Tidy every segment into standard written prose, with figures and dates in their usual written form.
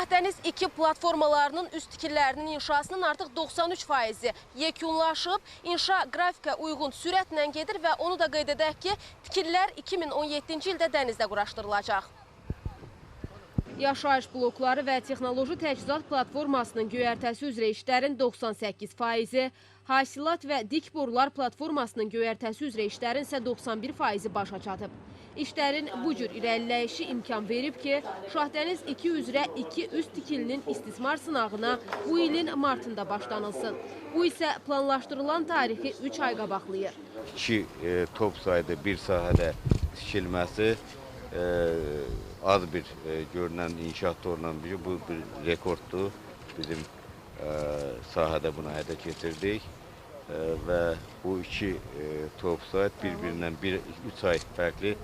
Şahdəniz 2 platformalarının üst tikililərinin inşasının artıq 93%-i yekunlaşıb. İnşa qrafikə uyğun sürətlə gedir və onu da qeyd edək ki, tikililər 2017-ci ildə dənizdə quraşdırılacaq. Yaşayış blokları və texnoloji təchizat platformasının göyərtəsi üzrə işlərin 98%-i, hasilat və dik borular platformasının göyərtəsi üzrə işlərin isə 91%-i başa çatıb. İşlərin bu cür irəliləyişi imkan verib ki, Şahdəniz 2 üzrə 2 üst tikilinin istismar sınağına bu ilin martında başlanılsın. Bu isə planlaşdırılan tarixi 3 ay qabaqlayır. 2 top sayda bir sahədə tikilməsi az bir görünən inşaatda olunan bir, bu bir rekorddur. Bizim sahədə bunu həyata keçirdik və bu 2 top sayt bir-birindən 3 ay fərqlə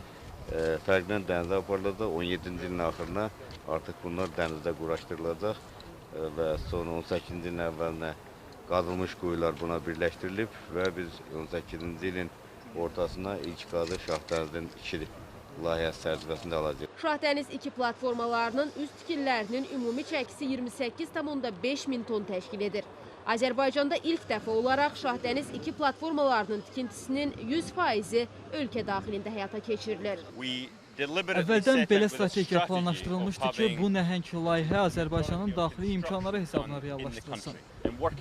dənizə aparılacaq. 17-ci ilin axırına artıq bunlar dənizdə quraşdırılacaq və sonra 18-ci ilin əvvəlinə qazılmış quyular buna birləşdirilib və biz 18-ci ilin ortasına ilk qazı Şahdənizin 2 layihəsi çərçivəsində alacaq. Şahdəniz 2 platformalarının üst tikililərinin ümumi çəkisi 28,5 min ton təşkil edir. Azərbaycanda ilk dəfə olaraq Şahdəniz 2 platformalarının tikintisinin 100%-i ölkə daxilində həyata keçirilir. Əvvəldən belə strategiya planlaşdırılmışdı ki, bu nəhəng layihə Azərbaycanın daxili imkanları hesabına reallaşdırılsın.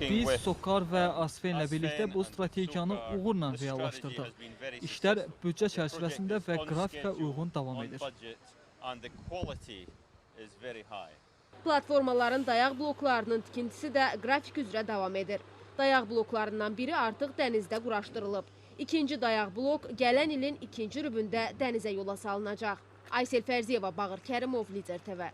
Biz SOCAR və ASFEN-lə birlikdə bu strategiyanı uğurla reallaşdırdıq. İşlər büdcə çərçivəsində və qrafikə uyğun davam edir. Platformaların dayaq bloklarının tikintisi də qrafik üzrə davam edir. Dayaq bloklarından biri artıq dənizdə quraşdırılıb. İkinci dayaq blok gələn ilin ikinci rübündə dənizə yola salınacaq. Aysel Fərziyeva, Bağır Kərimov, Lider TV.